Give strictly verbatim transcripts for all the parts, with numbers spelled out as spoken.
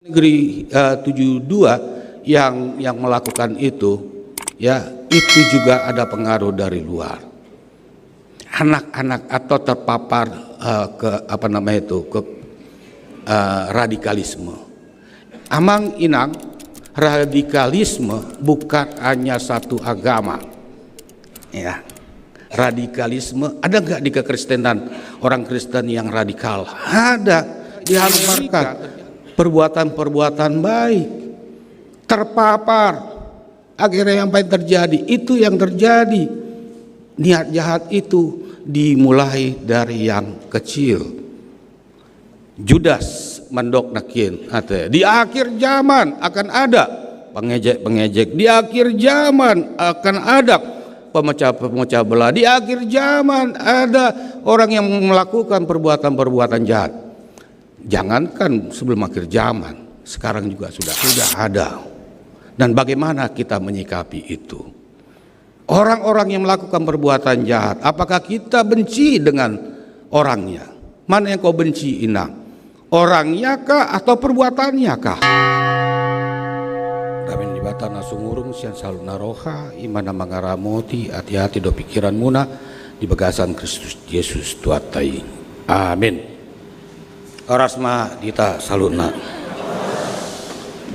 Negeri eh, tujuh dua yang yang melakukan itu, ya, itu juga ada pengaruh dari luar. Anak-anak atau terpapar eh, ke apa namanya itu, ke eh, radikalisme. Amang inang, radikalisme bukan hanya satu agama. Ya. Radikalisme ada nggak di kekristenan, orang Kristen yang radikal? Ada. Diharamkan perbuatan-perbuatan baik, terpapar. Akhirnya yang paling terjadi itu yang terjadi. Niat jahat itu dimulai dari yang kecil. Judas mandok nangkin, ate, di akhir zaman akan ada pengejek-pengejek. Di akhir zaman akan ada pemecah-pemecah belah. Di akhir zaman ada orang yang melakukan perbuatan-perbuatan jahat. Jangankan sebelum akhir zaman, sekarang juga sudah sudah ada. Dan bagaimana kita menyikapi itu? Orang-orang yang melakukan perbuatan jahat, apakah kita benci dengan orangnya? Mana yang kau benci, inang? Orangnya kah atau perbuatannya kah? Dame ni Debata na sumurung sian saluhutna roha, i ma na mangaramoti ateate dohot pingkiranmuna di bagasan Kristus Jesus Tuhanta i. Amin. Horas ma di hita saluhutna.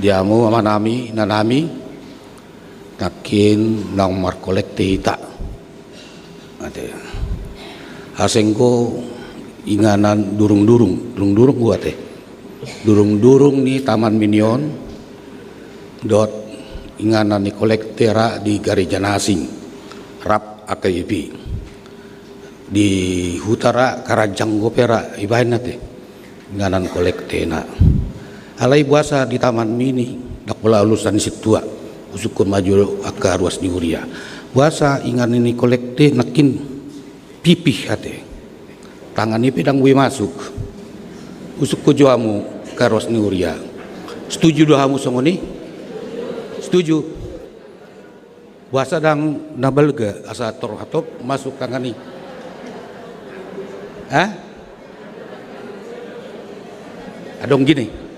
Di hamu amanami, inanami, nangkin naung markolekte hita. Ate. Asa anggo inganan durung-durung, durung-durung do ate. Durung-durung ni Taman Mini on dohot inganan ni kolekte ra di gareja na asing, rap A K I P. Di huta ra, karanjang dope ra ibaen ate. Inganan kolektena. Alai boasa di Taman Mini, ndang pola urusan ni sintua. Husungkun ma jo angka ruas ni huria. Boasa inganan ni kolekte nangkin pipih ate. Tangan i pe ndang boi masuk. Husungkun jo hamu angka ruas ni huria. Setuju do hamu songon i? Setuju. Boasa ndang na balga asa tor hatop masuk tangan i? Hah? Adong gini.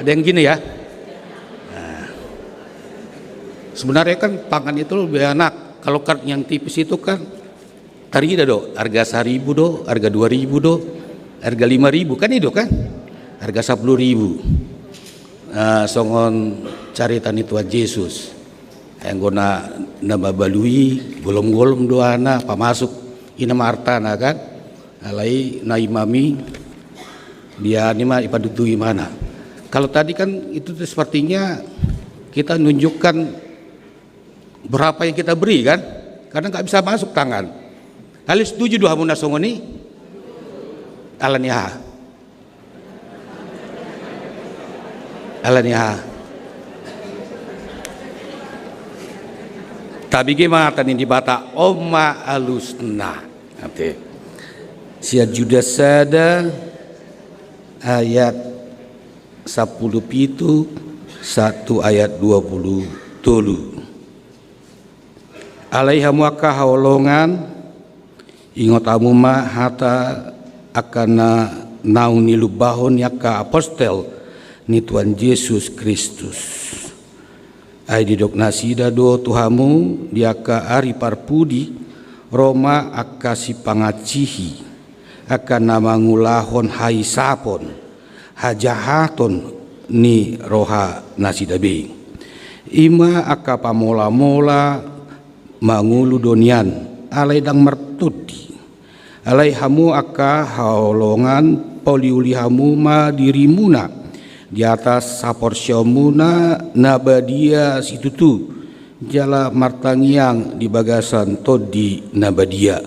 Ada yang gini ya? Nah. Sebenarnya kan pangan itu lebih enak. Kalau kan yang tipis itu kan tarida do, harga saribu do, harga dua ribu do, harga lima ribu kan itu kan? Harga sepuluh ribu. Nah, songon carita ni Tuhan Yesus. Anggo na, na mabalu i, golom-golom do ana, pamasuk, i na ma artana kan. Alai na imam i, dia ni ma ipadutuhi imana. Kalau tadi kan itu tuh sepertinya kita nunjukkan berapa yang kita beri kan. Karena nggak bisa masuk tangan. Alai setuju do hamu na songon i? Ala ni aha? Ala ni aha? Tabege ma hata ni Debata, on ma alusna. Ate. Sian Judas sada ayat sampulu pitu sahat tu ayat dua pulu tolu. Alai hamu angka haholongan, ingot hamu ma hata angka na naung nilumbahon ni angka apostel ni Tuhan Jesus Kristus. Ai didok nasida do tu hamu di angka ari parpudi, ro ma angka sipangansihi, angka na mangulahon haisapon, hajahaton ni roha nasida be. I ma angka pamolamola mangolu do nian, alai ndang martondi. Alai hamu angka haholongan, pauliuli hamu ma dirimuna di atas haporseaonmuna na badia situtu, jala martangiang di bagasan Tondi Na Badia.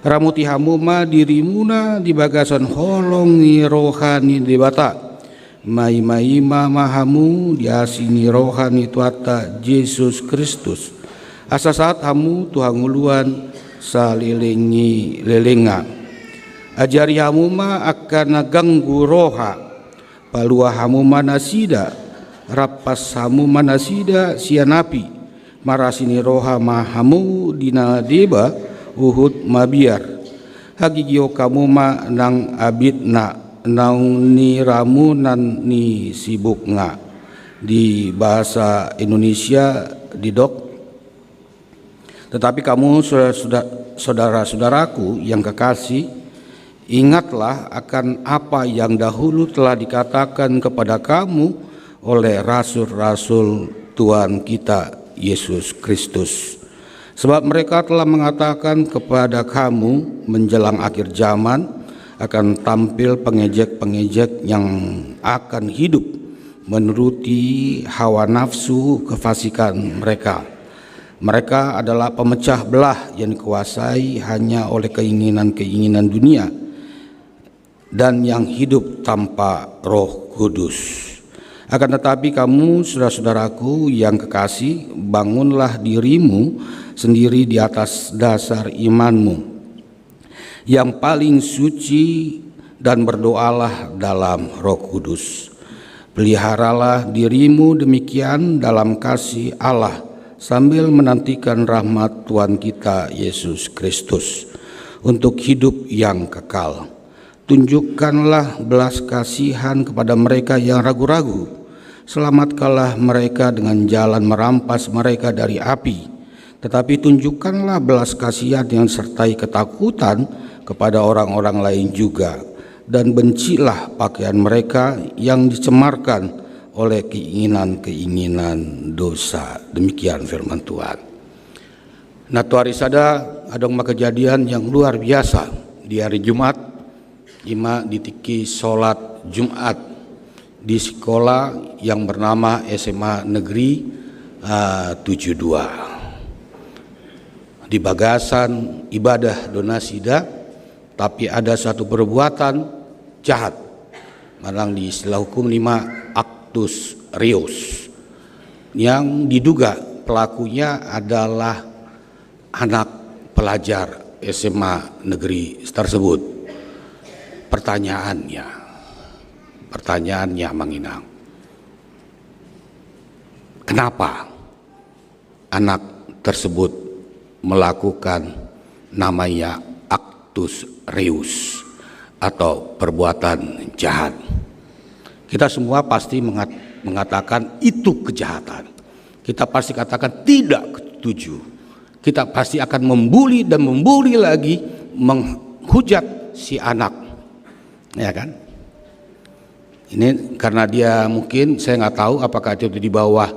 Ramoti hamu ma dirimuna di bagasan holong ni roha ni Debata. Maimaima ma hamu di asi ni roha ni Tuhanta Jesus Kristus, asa sahat hamu tu hangoluan saleleng ni lelengna. Ajari hamu ma angka na ganggu roha, palua hamu ma nasida, rampas hamu ma nasida sian api, marasi ni roha ma hamu di na deba huhut mabiar. Hagigihon hamu ma nang abitna, naung niramunan ni si Buknga. Di bahasa Indonesia didok, tetapi kamu, saudara-, saudara-saudaraku yang kekasih, ingatlah akan apa yang dahulu telah dikatakan kepada kamu oleh rasul-rasul Tuhan kita, Yesus Kristus. Sebab mereka telah mengatakan kepada kamu, menjelang akhir zaman akan tampil pengejek-pengejek yang akan hidup menuruti hawa nafsu kefasikan mereka. Mereka adalah pemecah belah yang dikuasai hanya oleh keinginan-keinginan dunia dan yang hidup tanpa Roh Kudus. Akan tetapi kamu, saudara-saudaraku yang kekasih, bangunlah dirimu sendiri di atas dasar imanmu yang paling suci, dan berdoalah dalam Roh Kudus. Peliharalah dirimu demikian dalam kasih Allah, sambil menantikan rahmat Tuhan kita Yesus Kristus untuk hidup yang kekal. Tunjukkanlah belas kasihan kepada mereka yang ragu-ragu. Selamatkanlah mereka dengan jalan merampas mereka dari api. Tetapi tunjukkanlah belas kasihan yang disertai ketakutan kepada orang-orang lain juga, dan bencilah pakaian mereka yang dicemarkan oleh keinginan-keinginan dosa. Demikian firman Tuhan. Nantoari sada adong ma kejadian yang luar biasa di hari Jumat, ima di tingki sholat Jumat di sekolah yang bernama S M A Negeri, eh, tujuh dua. Di bagasan ibadah do nasida, tapi ada satu perbuatan jahat, manang di istilah hukum ima actus reus, yang diduga pelakunya adalah anak pelajar S M A negeri tersebut. Pertanyaannya, pertanyaannya, Amang Inang, kenapa anak tersebut melakukan namanya actus reus atau perbuatan jahat? Kita semua pasti mengat-, mengatakan itu kejahatan. Kita pasti katakan tidak setuju. Kita pasti akan membuli dan membuli lagi, menghujat si anak. Ya kan? Ini karena dia mungkin, saya nggak tahu apakah itu di bawah,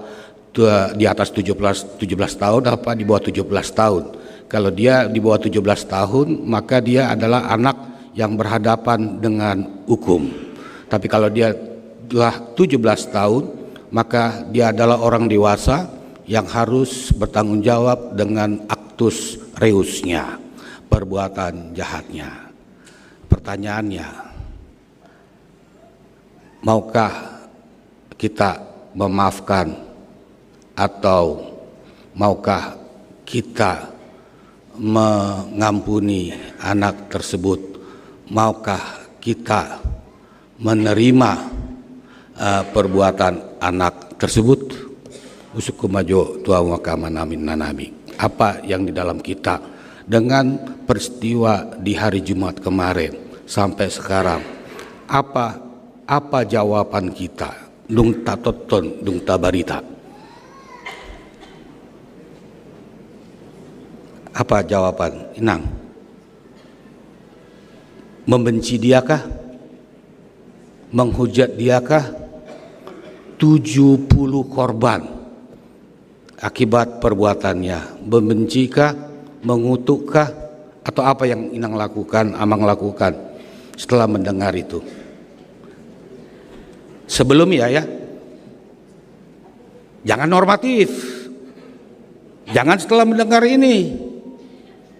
tu-, di atas tujuh belas, tujuh belas tahun apa di bawah tujuh belas tahun. Kalau dia di bawah tujuh belas tahun, maka dia adalah anak yang berhadapan dengan hukum. Tapi kalau dia telah tujuh belas tahun, maka dia adalah orang dewasa yang harus bertanggung jawab dengan actus reusnya, perbuatan jahatnya. Pertanyaannya, maukah kita memaafkan atau maukah kita mengampuni anak tersebut? Maukah kita menerima, eh, perbuatan anak tersebut? Husungkun ma jo tu Hamu angka amanami, inanami. Apa yang di dalam kita dengan peristiwa di hari Jumat kemarin sampai sekarang? Apa, apa jawaban kita? Dung tatonton, dung tabarita. Apa jawaban, Inang? Membenci dia kah? Menghujat dia kah? Tujuh puluh korban akibat perbuatannya. Membenci kah? Mengutuk kah? Atau apa yang Inang lakukan, Amang lakukan setelah mendengar itu? Sebelum ya, ya. Jangan normatif. Jangan setelah mendengar ini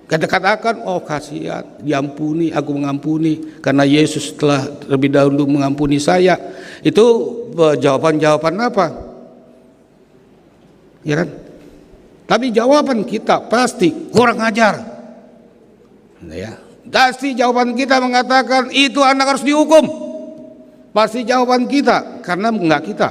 kita katakan, "Oh, kasihan, diampuni, aku mengampuni, karena Yesus telah terlebih dahulu mengampuni saya." Itu, eh, jawaban-jawaban apa? Ya kan? Tapi jawaban kita pasti kurang ajar. Ya. Pasti jawaban kita mengatakan, "Itu anak harus dihukum." Pasti jawaban kita, karena enggak kita.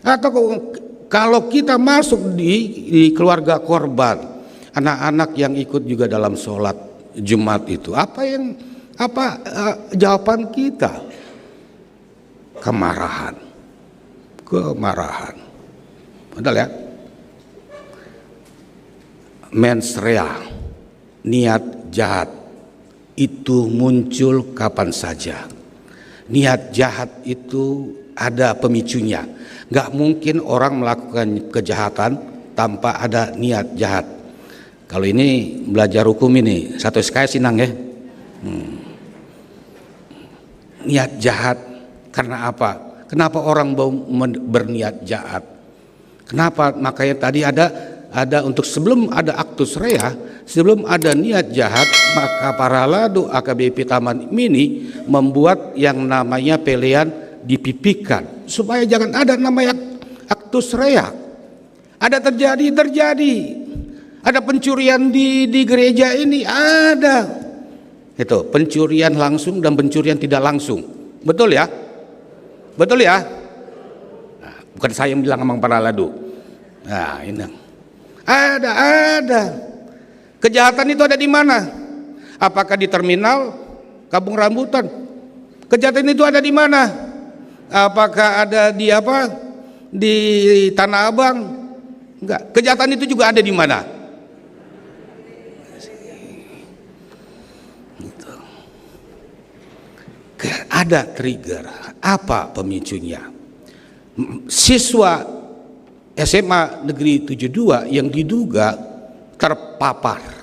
Atau ko-, kalau kita masuk di, di keluarga korban, anak-anak yang ikut juga dalam sholat Jumat itu, apa yang, apa, eh, jawaban kita? kemarahan. Kemarahan. Betul ya? Mens rea, niat jahat itu muncul kapan saja. Niat jahat itu ada pemicunya. Nggak mungkin orang melakukan kejahatan tanpa ada niat jahat. Kalau ini belajar hukum ini, satu S K S, Inang, ya. Hmm. Niat jahat karena apa? Kenapa orang mau men-, berniat jahat? Kenapa? Makanya tadi ada, ada untuk, sebelum ada actus rea, sebelum ada niat jahat, maka parhalado H K B P Taman Mini membuat yang namanya pelean dipipikan, supaya jangan ada namanya actus rea. Ada terjadi, terjadi. Ada pencurian di, di gereja ini, ada. Itu, pencurian langsung dan pencurian tidak langsung. Betul ya? Betul ya? Nah, bukan saya yang bilang, Amang parhalado. Nah, ini. Ada, ada. Kejahatan itu ada di mana? Apakah di terminal Kampung Rambutan? Kejahatan itu ada di mana? Apakah ada di apa? Di Tanah Abang? Enggak. Kejahatan itu juga ada di mana? Gitu. Ke-, ada trigger. Apa pemicunya? M-, siswa S M A Negeri tujuh dua yang diduga terpapar.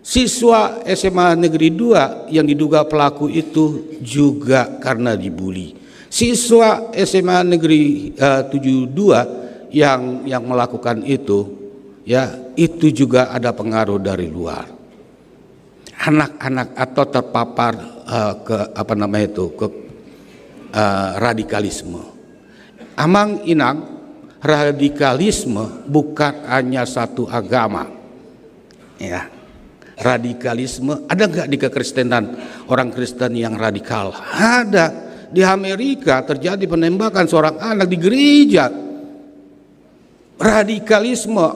Siswa S M A Negeri dua yang diduga pelaku itu juga karena dibully. Siswa S M A Negeri, eh, tujuh dua yang, yang melakukan itu, ya, itu juga ada pengaruh dari luar. Anak-anak atau terpapar, eh, ke, apa namanya itu, ke, eh, radikalisme. Amang Inang, radikalisme bukan hanya satu agama. Ya. Radikalisme, ada nggak di kekristenan orang Kristen yang radikal? Ada. Di Amerika terjadi penembakan seorang anak di gereja. Radikalisme,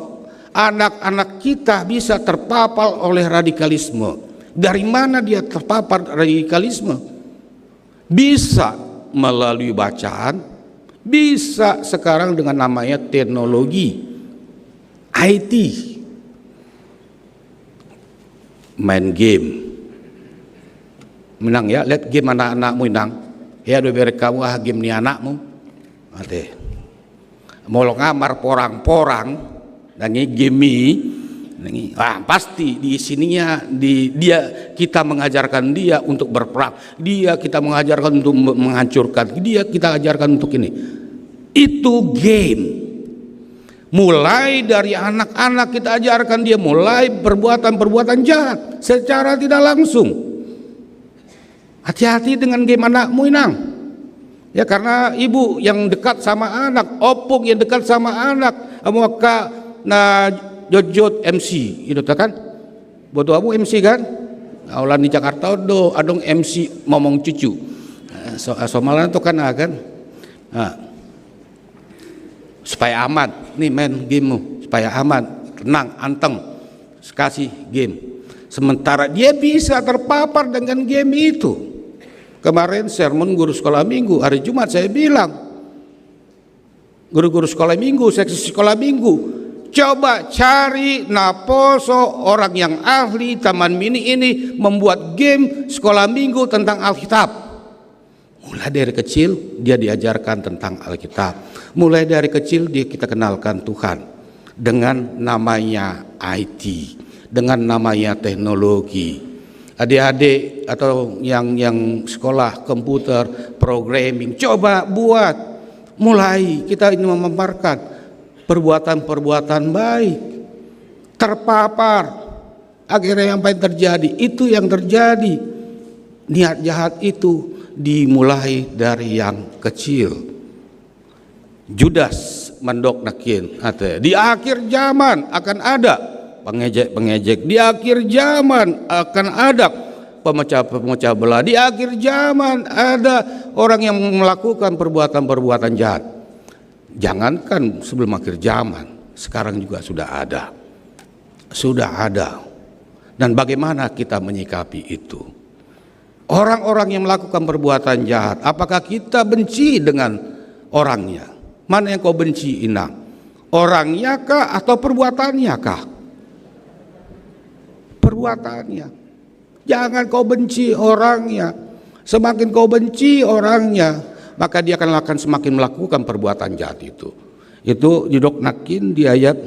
anak-anak kita bisa terpapar oleh radikalisme. Dari mana dia terpapar radikalisme? Bisa melalui bacaan, bisa sekarang dengan namanya teknologi I T. Main game. Inang ya, lihat game anak-anakmu, Inang. Ya, udah berek kamu, ah, game ni anakmu. Ate. Molo nga marporang-porang, nang i game i, nang i, ah, pasti di sininya, di, dia, kita mengajarkan dia untuk berperang, dia kita mengajarkan untuk me-, menghancurkan, dia kita ajarkan untuk ini. Itu game. Mulai dari anak-anak kita ajarkan dia mulai perbuatan-perbuatan jahat secara tidak langsung. Hati-hati dengan game anakmu, Inang. Ya, karena ibu yang dekat sama anak, ompung yang dekat sama anak, hamu angka na jotjot M C, gitu kan? Boto hamu M C kan? Nah, holan di Jakarta on do adong M C momong cucu. Eh, so, eh, somalna tu kan, ah, kan? Nah. Supaya aman, nih main game-mu, supaya aman, tenang, anteng, kasih game. Sementara dia bisa terpapar dengan game itu. Kemarin sermon guru sekolah minggu, hari Jumat saya bilang, guru-guru sekolah minggu, seksi sekolah minggu, coba cari naposo orang yang ahli Taman Mini ini membuat game sekolah minggu tentang Alkitab. Mulai dari kecil dia diajarkan tentang Alkitab. Mulai dari kecil dia, kita kenalkan Tuhan dengan namanya I T, dengan namanya teknologi. Adik-adik atau yang, yang sekolah komputer, programming, coba buat. Mulai kita ini memaparkan perbuatan-perbuatan baik. Terpapar. Akhirnya yang paling terjadi, itu yang terjadi. Niat jahat itu dimulai dari yang kecil. Judas mandok nangkin, ate, di akhir zaman akan ada pengejek-pengejek. Di akhir zaman akan ada pemecah-pemecah belah. Di akhir zaman ada orang yang melakukan perbuatan-perbuatan jahat. Jangankan sebelum akhir zaman, sekarang juga sudah ada. Sudah ada. Dan bagaimana kita menyikapi itu? Orang-orang yang melakukan perbuatan jahat, apakah kita benci dengan orangnya? Mana yang kau benci, Inang? Orangnya kah atau perbuatannya kah? Perbuatannya. Jangan kau benci orangnya. Semakin kau benci orangnya, maka dia akan, akan semakin melakukan perbuatan jahat itu. Itu didok nangkin di ayat,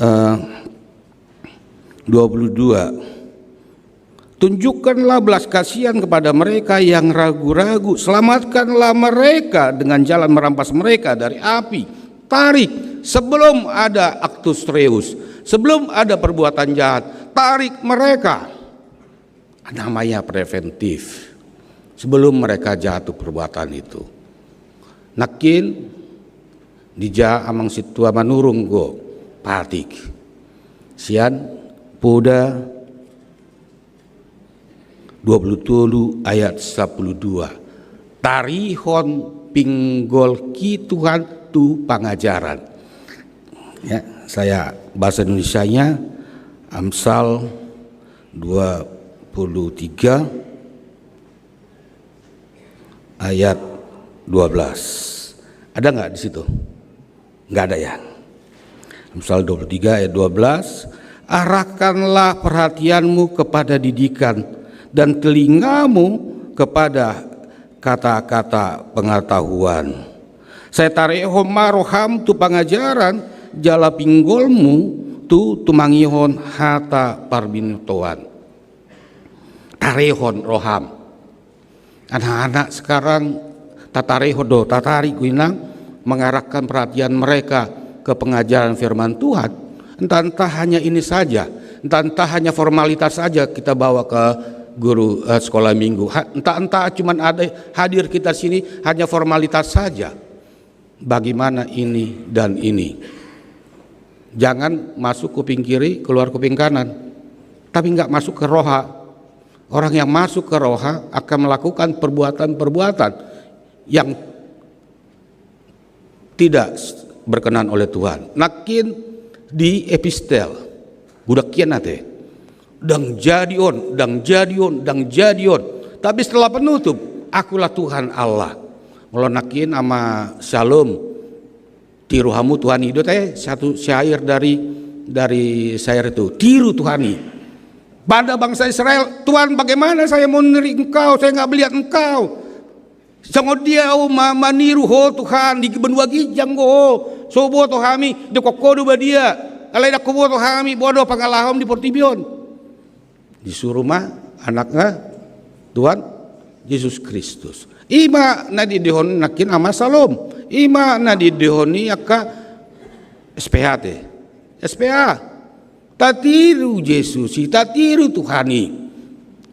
eh, dua puluh dua. Tunjukkanlah belas kasihan kepada mereka yang ragu-ragu. Selamatkanlah mereka dengan jalan merampas mereka dari api. Tarik sebelum ada actus reus, sebelum ada perbuatan jahat. Tarik mereka. Namanya preventif. Sebelum mereka jatuh perbuatan itu. Nangkin dija amang sintua manurung do patik. Sian Poda dua puluh tolu ayat sapuluh dua. Tarihon pinggolki Tuhan tu pangajaran. Ya, saya bahasa Indonesianya, Amsal dua puluh tiga ayat dua belas. Ada nggak di situ? Nggak ada, ya. Amsal dua puluh tiga ayat dua belas, "Arahkanlah perhatianmu kepada didikan dan telingamu kepada kata-kata pengetahuan. Sai tarehon ma roham tu pangajaran, jala pinggolmu tu tumangihon hata parbinotoan." Tarehon roham. Anak-anak sekarang tatarehon do, tatarik do, Inang, mengarahkan perhatian mereka ke pengajaran firman Tuhan. Entah-entah hanya ini saja, entah-entah hanya formalitas saja kita bawa ke guru, eh, sekolah minggu. Ha-, entah-entah cuman ada hadir kita sini hanya formalitas saja. Bagaimana ini dan ini? Jangan masuk kuping kiri, keluar kuping kanan. Tapi nggak masuk ke roha. Orang yang masuk ke roha akan melakukan perbuatan-perbuatan yang tidak berkenan oleh Tuhan. Nangkin di epistel, budak kian ate. Ndang jadi on, ndang jadi on, ndang jadi on. Tapi setelah penutup, "Akulah Tuhan Allah." Molo nangkin ama Syalom, tiru hamu Tuhan i do ate, satu syair dari, dari syair itu. Tiru Tuhan i. Pada bangsa Israel, "Tuhan, bagaimana saya mau niru Engkau? Saya nggak melihat Engkau." Songon dia ahu ma-, maniru Ho Tuhan, di banua ginjang do Ho. So huboto hami, didok Ho do badia. Alai ndang huboto hami boha do pangalahom di portibi on. Disuru ma Anakna Tuhan Jesus Kristus. I ma na diendehon nangkin ama Syalom. I ma na diendehon ni angka S P H ate. S P H. Tatiru Jesus i, tatiru Tuhan i.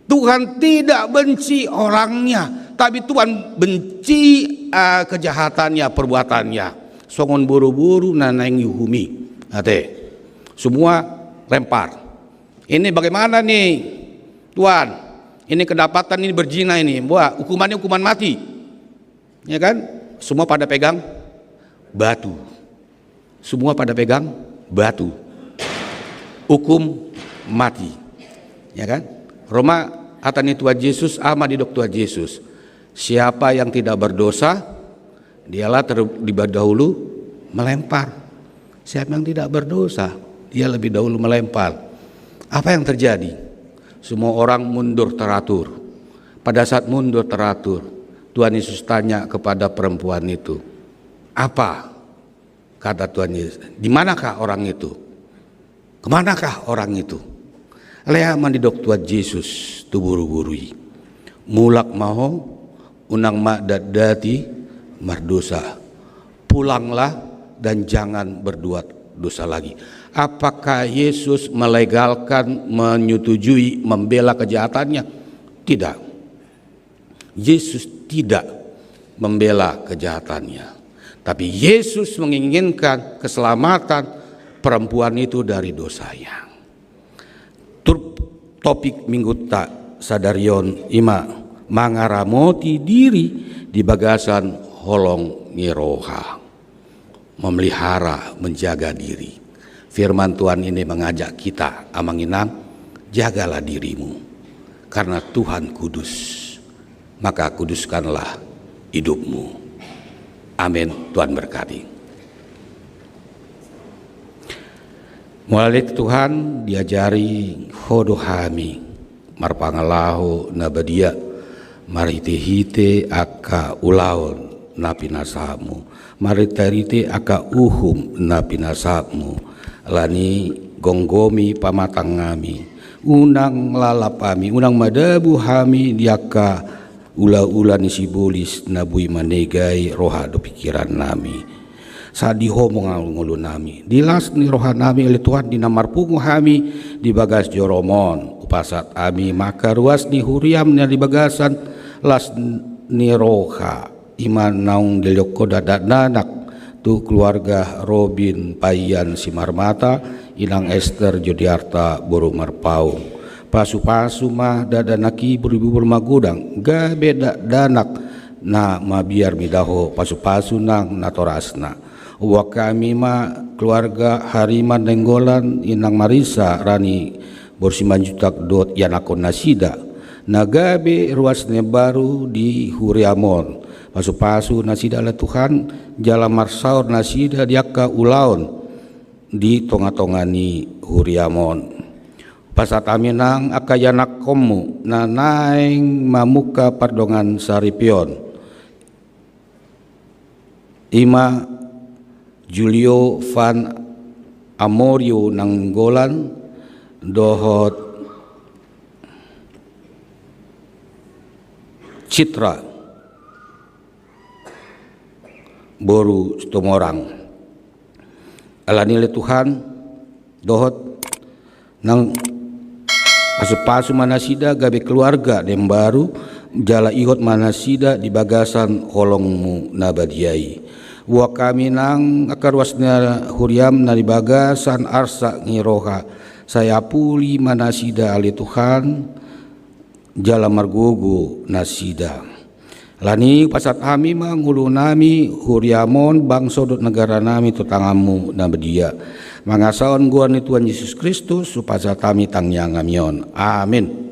Tuhan tidak benci orangnya, tapi Tuhan benci, eh, kejahatannya, perbuatannya. Songon boruboru na naeng diuhumi. Ate. Semua lempar. Ini bagaimana nih, Tuhan? Ini kedapatan ini berzina ini. Wah, hukumannya hukuman mati. Ya kan? Semua pada pegang batu. Semua pada pegang batu. Hukum mati. Ya kan? Ro ma hata ni Tuhan Jesus, aha ma didok Tuhan Jesus. Siapa yang tidak berdosa, dialah terlebih dahulu melempar. Siapa yang tidak berdosa, dia lebih dahulu melempar. Apa yang terjadi? Semua orang mundur teratur. Pada saat mundur teratur, Tuhan Yesus tanya kepada perempuan itu, "Apa?" Kata Tuhan Yesus, "Di manakah orang itu? Kemanakah orang itu?" Alai aha ma didok Tuhan Jesus tu boruboru i. "Mulak ma ho, unang ma datdati mardosa. Pulanglah dan jangan berbuat dosa lagi." Apakah Yesus melegalkan, menyetujui, membela kejahatannya? Tidak. Yesus tidak membela kejahatannya. Tapi Yesus menginginkan keselamatan perempuan itu dari dosanya. Tur-, topik minggunta sadari on i ma mangaramoti diri di bagasan holong ni roha. Memelihara, menjaga diri. Firman Tuhan ini mengajak kita, amang inang, jagalah dirimu. Karena Tuhan kudus, maka kuduskanlah hidupmu. Amin. Tuhan berkati. Mauliate Tuhan, diajari Ho do hami marpangalaho na badia marhitehite angka ulaon na pinasahatmu, marhitehite angka uhum na pinasahatmu. Alani gomgomi pamatangonnami, unang lalap hami, unang madabu hami di angka ulaula ni sibolis na boi manegai roha dohot pingkirannami. Sahat di Ho ma ngolunami, di las ni rohanami ale Tuhan, di na marpungu hami di bagas joroM on. Hupasahat hami ma angka ruas ni huriaM na di bagasan las ni roha, i ma naung dilehon Ho dakdanak tu keluarga Robin Payan Simarmata, inang Ester Jodiarta boru Marpaung. Pasupasu ma dakdanak i buri bubur magodang, gabe dakdanak na mabiar mida Ho, pasupasu nang natorasna. Huboan hami ma keluarga Hariman Nainggolan, inang Marisa Rani boru Simanjuntak dohot ianakhon nasida, na gabe ruas na imbaru di huriaM on. Pasupasu nasida ale Tuhan, jala marsaor nasida di angka ulaon di tongatonga ni huriaM on. Pasahat hami nang angka ianakhonMu na naeng mamungka pardongansaripeon, i ma Julio Van Amorio Nainggolan dohot Citra boru Situmorang. Alani ale Tuhan, dohot nang pasupasu ma nasida gabe keluarga na imbaru, jala ihot ma nasida di bagasan holongMu na badia i. Boan hami nang angka ruas ni huriaM na di bagasan arsak ni roha, sai apuli ma nasida ale Tuhan, jala margogo nasida. Alani i hupasahat hami ma ngolunami, huriaM on, bangso dohot negaranami tu tanganMu na badia. Mangasahon goar ni Tuhan Jesus Kristus, hupasahat hami tangiangnami on. Amin.